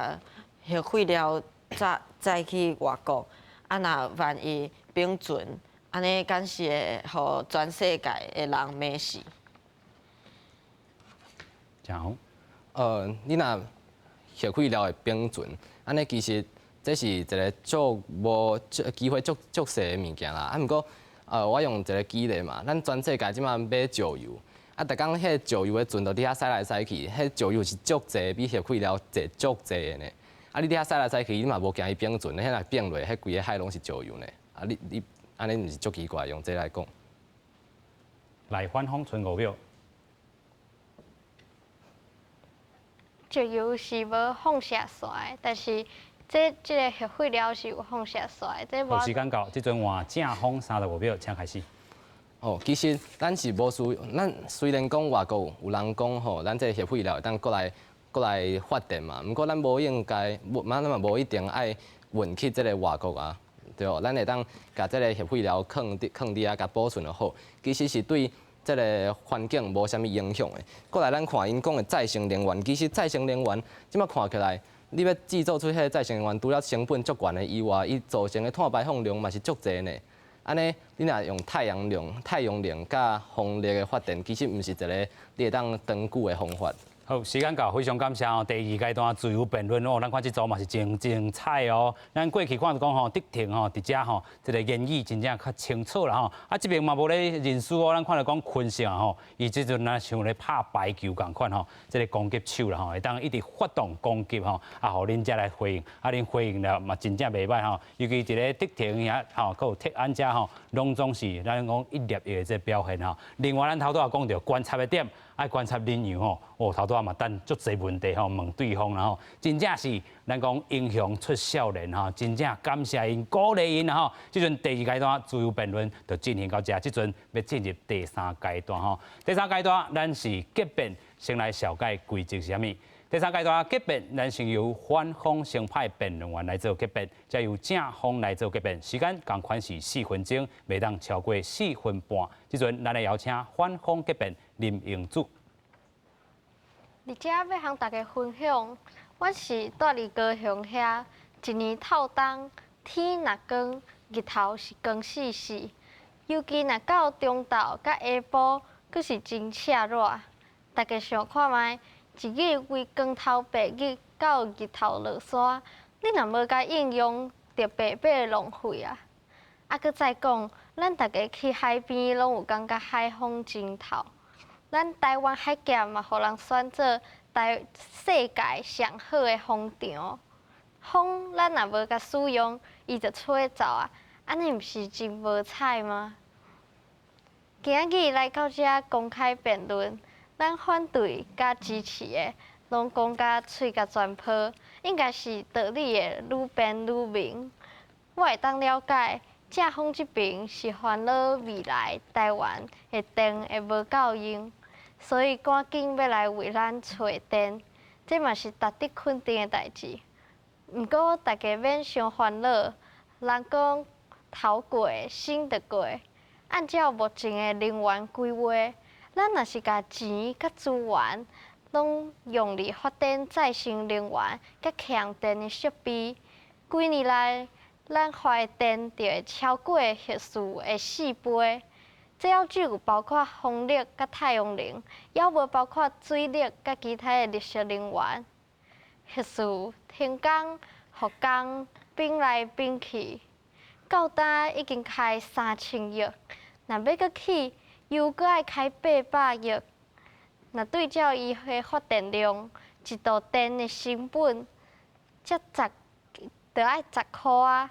核廢料載去外國，啊，若萬一冰存，按呢敢是會予全世界的人罵死？鄭紅。你若核廢料會冰存，按呢其實這是一个足無機會足足細的物件啦。啊，毋過，我用一个舉例嘛，咱全世界這馬買石油，啊，逐工彼个石油的船就佇遐駛來駛去，彼石油是足濟，比核廢料濟足濟的呢。啊，你佇遐駛來駛去，你嘛無驚伊冰存，彼若變落，彼規个海攏是石油呢。啊，你按呢毋是足奇怪？用這來講。來，反方賰5秒。石油是無放射線的，但是這個核廢料是有放射線的。這好，時間到，這陣換正方35秒，請開始。哦，其實咱是無需，咱雖然講外國有人講吼，咱這個核廢料會當閣來發電嘛，毋過咱無應該，無，咱嘛無一定愛運去這个外國啊，對無？咱會當共這个核廢料囥佇遐，共保存就好。其實是對這个環境無啥物影響的。過來，咱看𪜶講的再生能源，其實再生能源這馬看起來，你欲製造出彼个再生能源，除了成本足懸的以外，伊造成的碳排放量嘛是足濟呢。按呢，你若用太陽能佮風力的發電，其實毋是一个你會當長久的方法。好，時間到，非常感謝哦。第二階段自由辯論哦，咱看這組嘛是真精彩哦。咱過去看著講吼，德廷吼，佇遮吼，這个言語真正較清楚啦吼。啊，這邊嘛無咧認輸哦，咱看著講昆勝吼，伊這陣若像咧拍排球仝款吼，這个攻擊手啦吼，會當一直發動攻擊吼，啊，予恁遮來回應，啊，恁回應了嘛真正袂䆀吼。尤其一个德廷遐吼，閣有鐵安遮吼，攏總是咱講一粒的這表現吼。另外，咱頭拄仔講著觀察的點，愛觀察羚羊吼，哦，頭拄仔嘛等足濟問題吼，問對方啦吼，真正是咱講英雄出少年吼，真正感謝𪜶，鼓勵𪜶吼。這陣第二階段自由辯論就進行到這，這陣欲進入第三階段吼。第三階段咱是結辯，先來紹介規則是啥物？第三階段結辯，咱先由反方先派辯論員來做結辯，再由正方來做結辯。時間仝款是4分鐘，袂當超過4分半。這陣咱來邀請反方結辯林英祖。佇遮欲予大家分享，阮是蹛佇高雄遐，一年透冬，天若光，日頭是光死死。尤其若到中晝佮下晡，閣是真赤熱。大家想看覓，一日規光頭白日到日頭落山，你若無共應用，就白白浪費啊！啊，閣再講，咱逐家去海邊攏有感覺海風真透。咱台灣海峽嘛，予人選做台世界上好的風場。風咱若無共使用，伊就吹走啊！按呢毋是真無彩嗎？今仔日來到遮公開辯論，咱反對佮支持的，攏講甲喙共全泡，應該是道理會愈辯愈明。我會當了解，正方這邊是煩惱未來台灣的電會無夠用，所以趕緊欲來為咱揣電，這嘛是值得肯定的代誌。毋過大家免傷煩惱，人講頭過身就過。按照目前的能源規劃，咱若是共錢佮資源攏用佇發展再生能源佮強電的設備，幾年內咱發的電就會超過核四的4倍。這猶只有包括風力佮太陽能，猶無包括水力佮其他的綠色能源。核四停工復工，變來變去，到今已經開3000億，若欲閣起，又閣愛開800億。若對照伊的發電量，一度電的成本才十，著愛10箍啊！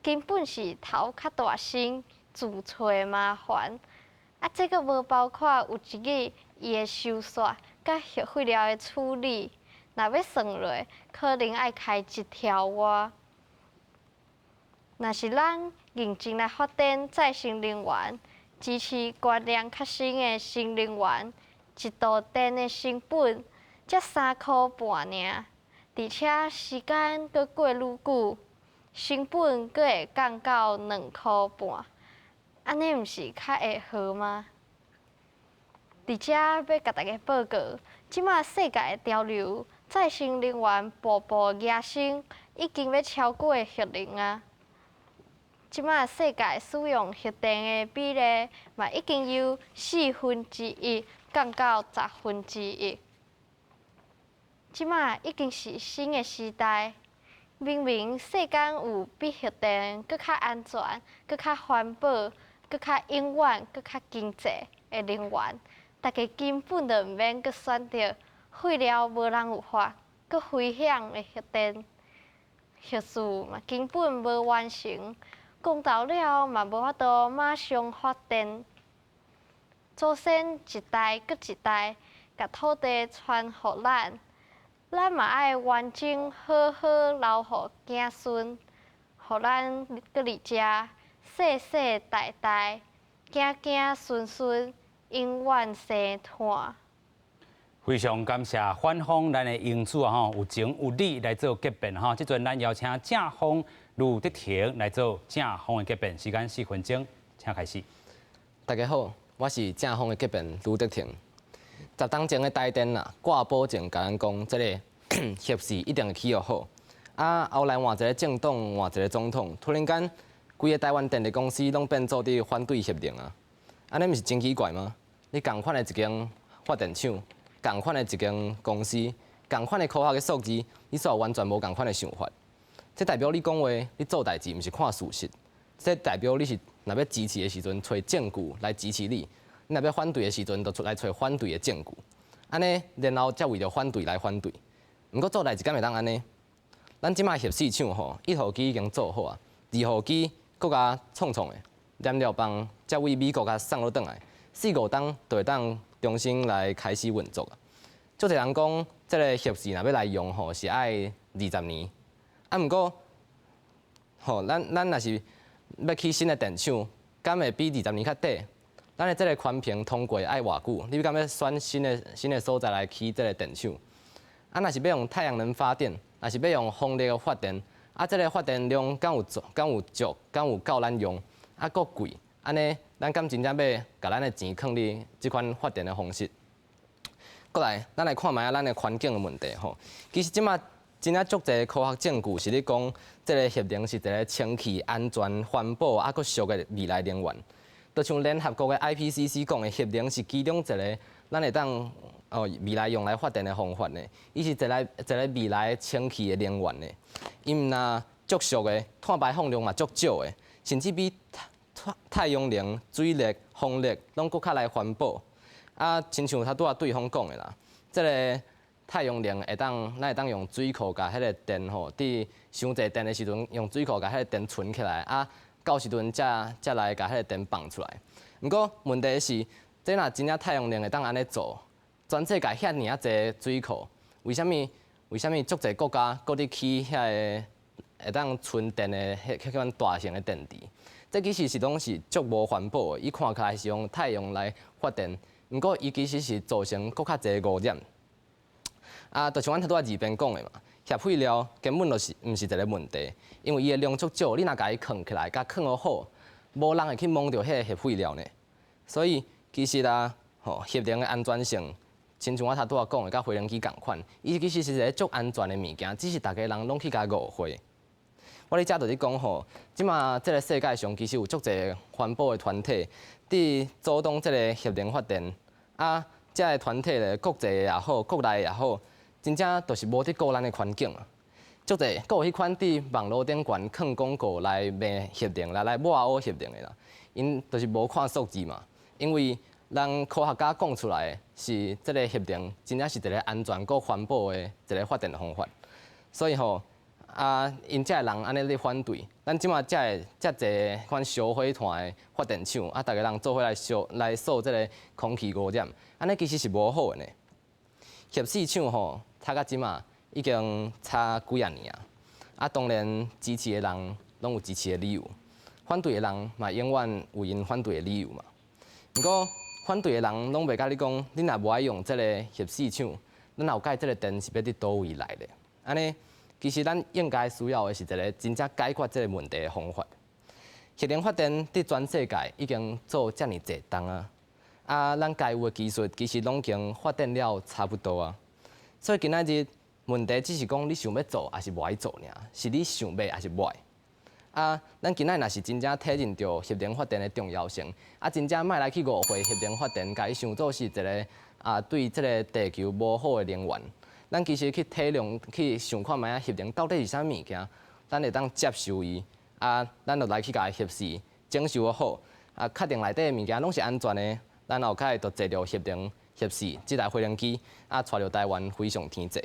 根本是頭較大身，自揣麻煩。啊，這閣無包括有一日伊會收煞，佮核廢料的處理。若欲算落，可能愛開一兆外。若是咱認真來發展再生能源，支持觀念較新的新能源，一度電的成本才3箍半爾，而且時間閣過愈久，成本閣會降到2箍半，按呢毋是較會好嗎？佇遮欲共大家報告，這馬世界的潮流，再生能源步步躍升，已經欲超過核能啊！這馬世界使用核電的比例嘛，已經由1/4降到1/10。這馬已經是新的時代，明明世間有比核電閣較安全、閣較環保、閣較永遠、閣較經濟的能源，大家根本就毋免閣選擇廢料無人有法、閣危險的核電。核四嘛根本無完成，公投了嘛無法度馬上發電。祖先一代閣一代，共土地傳予咱，咱嘛愛完整好好留予子孫，予咱閣佇遮世世代代，子子孫孫永遠生湠。非常感謝反方咱的英子啊吼，有情有理來做結辯吼。這陣咱邀請正方盧德廷來做正方的結辯，時間4分鐘，請開始。大家好，我是正方的結辯盧德廷。10冬前的台電啊，掛保證共咱講，這个核四一定會起予好。啊，後來換一个政黨，換一个總統，突然間，規个台灣電力公司攏變做佇反對核能啊！按呢毋是真奇怪嗎？你仝款的一間發電廠，仝款的一間公司，仝款的科學的數字，你煞完全無仝款的想法。這代表你講話，你做代誌毋是看事實，這代表你是若欲支持的時陣，揣證據來支持你；你若欲反對的時陣，就出來揣反對的證據。按呢，然後才為著反對來反對。毋過做代誌敢會當按呢？咱這馬核四廠吼，1號機已經做好啊，2號機閣共創創的，燃料棒才為美國共送落轉來，四五冬就會當重新來開始運作啊。足濟人講，這个核四若欲來用吼，是愛20年。啊，毋過吼，咱若是欲起新的電廠，敢會比20年較短？咱的這个環評通過愛偌久？你敢欲選新的所在來起這个電廠？啊，若是欲用太陽能發電，若是欲用風力的發電，啊，這个發電量敢有足？敢有足？敢有夠咱用？啊，閣貴，按呢，咱敢真正欲共咱的錢囥佇這款發電的方式？過來，咱來看覓仔咱的環境的問題吼。其實這馬真正足濟科學證據是咧講，這个核能是一个清氣、安全、環保啊，閣俗的未來能源。就像聯合國的 IPCC 講的，核能是其中一个咱會當哦未來用來發電的方法呢。伊是一个未來清氣的能源呢。伊毋但足俗的，碳排放量嘛足少的，甚至比太陽能、水力、風力攏閣較來環保。啊，親像頭拄仔對方講的啦，這个太陽能會當，咱會當用水庫共彼个電吼，佇傷濟電的時陣，用水庫共彼个電存起來，啊，到時陣才來共彼个電放出來。毋過問題是，這若真正太陽能會當按呢做，全世界遐爾仔濟水庫，為啥物？為啥物足濟國家閣佇起遐个會當存電的彼款大型的電池？這其實是攏是足無環保的。伊看起來是用太陽來發電，毋過伊其實是造成閣較濟污染。啊，就像阮頭拄仔二辯講的嘛，核廢料根本就是毋是一个問題，因為伊的量足少，你若共伊囥起來，共囥予好，無人會去摸著彼个核廢料呢。所以其實啊，吼，核能的安全性，親像我頭拄仔講的，佮飛行機仝款，伊其實是一个足安全的物件，只是逐家人攏去共誤會。我佇遮就是講吼，這馬這个世界上其實有足濟環保的團體，佇阻擋這个核能發電。啊，這个團體咧，國際的也好，國內的也好，真正就是無佇顧咱的環境啊。足濟，閣有彼款佇網路頂懸囥廣告來罵核能啦，來抹烏核能的啦，𪜶就是無看數字嘛。因為人科學家講出來的是這个核能真正是一个安全閣環保的一个發電方法，所以吼，啊，𪜶遮的人按呢咧反對，咱這馬遮的遮濟款燒火炭的發電廠，啊，逐家人做伙來燒來掃這个空氣污染，按呢其實是無好的呢。核四廠吼，拆到這馬已經差幾仔年啊，啊，當然支持的人攏有支持的理由，反對的人嘛永遠有𪜶反對的理由嘛。毋過反對的人攏袂共你講，你若無愛用這个核四廠，咱後蓋這个電是欲佇佗位來的？按呢，其實咱應該需要的是一个真正解決這个問題的方法。核能發電佇全世界已經做遮爾濟冬啊，啊，咱該有的技術其實攏已經發展了差不多啊。所以今仔日問題只是講你想欲做抑是無愛做爾，是你想欲抑是無愛。啊，咱今仔若是真正體認著核能發電的重要性，啊，真正莫來去誤會核能發電，共伊想做是一个啊對這个地球無好的能源。咱其實去體諒、去想看覓仔核能到底是啥物件，咱會當接受伊，啊，咱就來去共伊核試，整修好，啊，確定內底的物件攏是安全的，咱後蓋就坐著核能核四這台飛行機，啊，帶著台灣飛上天際。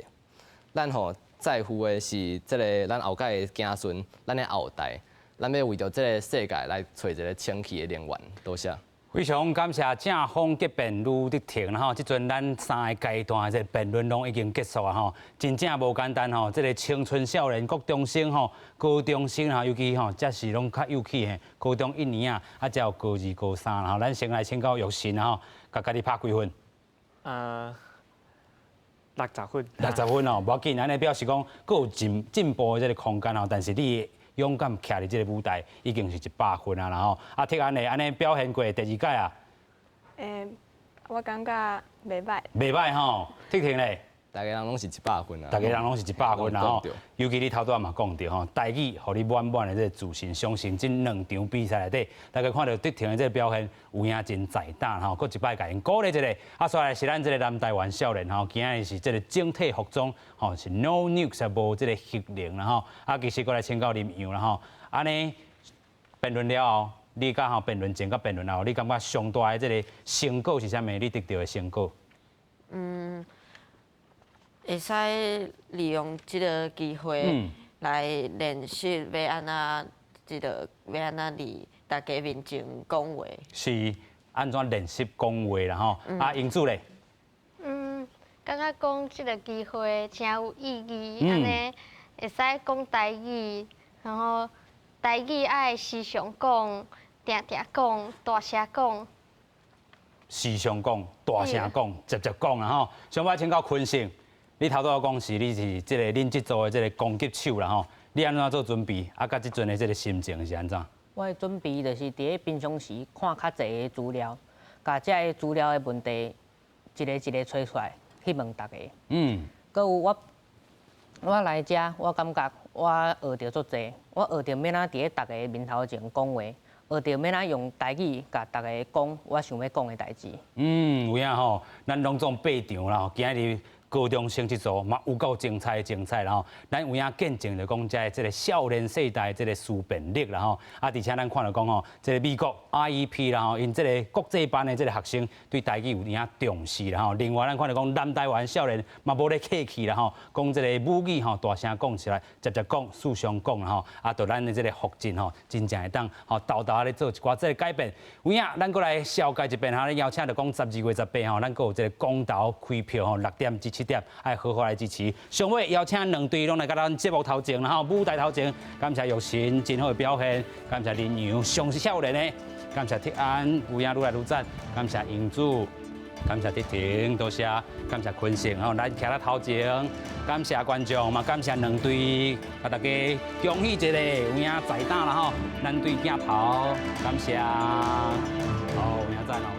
咱吼在乎的是這个咱後蓋的子孫，咱的後代，咱欲為著這个世界來揣一个清氣的能源。多謝。非常感謝正方結辯呂德婷啦吼，這陣咱三个階段的這個辯論攏已經結束啊吼，真正無簡單吼，這个青春少年國中生吼、高中生吼，尤其吼，這是攏較幼齒的，高中一年啊，啊，才有高二、高三啦吼。咱先來請教玉信吼，共家己拍幾分？60分。 60分哦，無要緊，按呢表示講，閣有進進步的這个空間吼，但是你勇敢徛佇這个舞台，已經是100分啊啦吼。啊，鐵安的按呢表現過第二屆啊？我感覺袂䆀。袂䆀吼，鐵婷咧？逐家人攏是一百分啊！逐家人攏是一百分啊吼。尤其你頭拄仔嘛講著吼，台語予你滿滿的這个自信，相信這兩場比賽內底，大家看著德婷的這个表現，有影真在膽吼，閣一擺共𪜶鼓勵一下。啊，煞來是咱這个南台灣少年吼，今仔日是這个整體服裝吼，是 No Nukes 無這个核能啦吼。啊，其實閣來請教林洋啦吼，按呢辯論了後，你佮吼辯論前佮辯論後，你感覺上大的這个成果是啥物？你得著的成果？會使利用這个機會來練習欲按怎這个欲按怎佇大家面前講話。是按怎練習講話啦吼？啊，英子咧？感覺講這个機會誠有意義，按呢會使講台語，然後台語愛時常講，定定講，大聲講。時常講，大聲講，直接講啦吼。上擺請教坤勝。你頭拄仔講是你是這个恁這組的這个攻擊手啦吼，你按怎做準備？啊，佮這陣的這个心情是按怎？我的準備就是佇咧平常時看較濟的資料，共這个資料的問題一个一个揣出來去問大家。閣有我來遮，我感覺我學著足濟，我學著欲按怎佇咧大家面頭前講話，學著欲按怎用台語共大家講我想欲講的代誌。嗯，有影吼，咱攏總八場啦，今仔日高中生這組嘛有夠精彩精彩啦吼！咱有影見證著講，這個少年世代這個思辨力啦吼！啊，而且咱看著講吼，這個美國 IEP 啦吼，𪜶這個國際班的這個學生對台語有影重視啦吼。另外，咱看著講南台灣少年嘛無咧客氣啦吼，講這個母語吼大聲講出來，捷捷講，四相講啦吼。啊，著咱的這個福進吼，真正會當吼沓沓咧做一寡這個改變。有影，咱閣來紹介一遍哈，咱邀請著講12月18吼，咱閣有這個公投開票吼，6點至7點，愛好好來支持。上尾邀請兩隊攏來共咱節目頭前，然後舞台頭前，感謝玉神真好的表現，感謝林陽上是少年的，感謝鐵安有影愈來愈讚，感謝英子，感謝迪婷，多謝，感謝坤成吼，來徛咧頭前，感謝觀眾嘛，感謝兩隊，共大家恭喜一下，有影在膽啦吼，咱對鏡頭，感謝，好，有影讚哦。